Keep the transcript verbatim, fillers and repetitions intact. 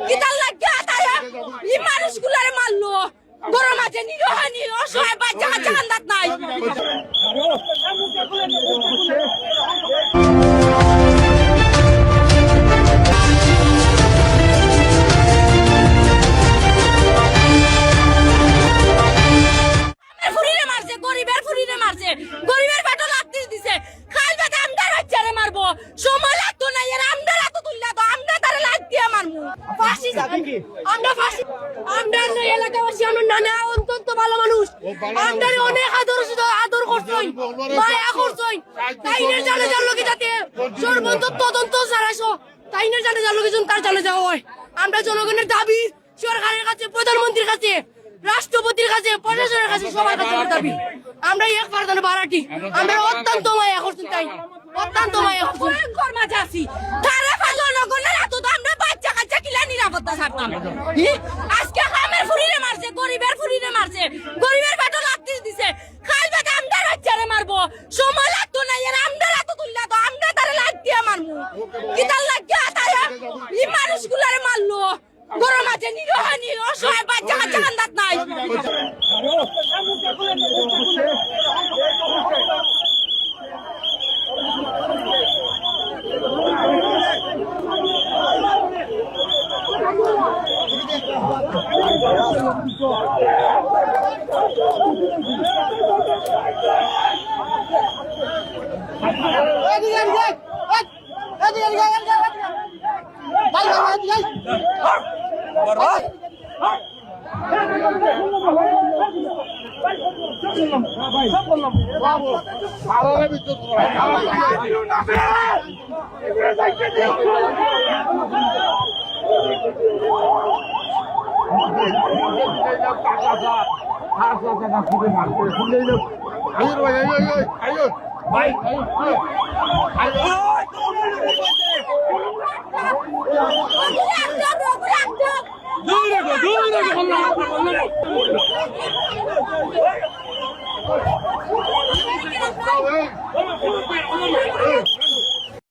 কিতার লাগিয়া তাই ই মানুষগুলারে মারলো? গরম আছে, নিরীহ, নিরীহ, অসহায় বাচ্চা কাচ্চা কান্দাত নাই। ফুরিরে মারছে, গরিবের ফুরিরে মারছে, গরিবের পেটো লাত্তি দিছে। কাইল বাদে আমরার বাচ্চারে মারবো। সময় লাগতো না, এর আমরার আতো তুললা তো, আমরা তারে লাইট দিয়া মারমু। ফাঁসি চাই। আমরা ফাঁসি, আমরা এই এলাকাবাসী, আমরা নানা অত্যন্ত ভালো মানুষ। আমরারে অনেক আদর, আদর করছইন, মায়া করছইন। তাইনের জানাজার লগে যাতে সর্বন্ত তদন্ত ছাড়া স-, তাইনের জানাজার লগে যেন তার জানাজা হয়। আমরা জনগণের দাবি, সরকারের কাছে, প্রধানমন্ত্রীর কাছে, রাষ্ট্রপতির কাছে, প্রশাসনের কাছে, সবার কাছে আমার দাবি। আমরা এক ফারদান বারাটি, আমরা অত্যন্ত মায়া করছইন তাই, অত্যন্ত মায়া করছইন। ভয়ঙ্কর মাঝে আছি। তারে পাগল নগরের এত তো আমরা বাচ্চা কাচ্চা কিলা নিরাপত্তা ছাড়তাম। ই? আজকে কামের ফুরিরে মারছে, গরিবের ফুরিরে মারছে, গরিবের পেটো লাত্তি দিছে। কাইল বাদে আমরার বাচ্চারে মারবো। সময় লাগতো না, এর আমরার আতো তুললা তো, আমরা তারে লাইট দিয়া মারমু। কিতার লাগিয়া তাই ই মানুষগুলারে মারলো? গরম আছে, নিরীহ, নিরীহ, অসহায় বাচ্চা কাচ্চা কান্দাত নাই।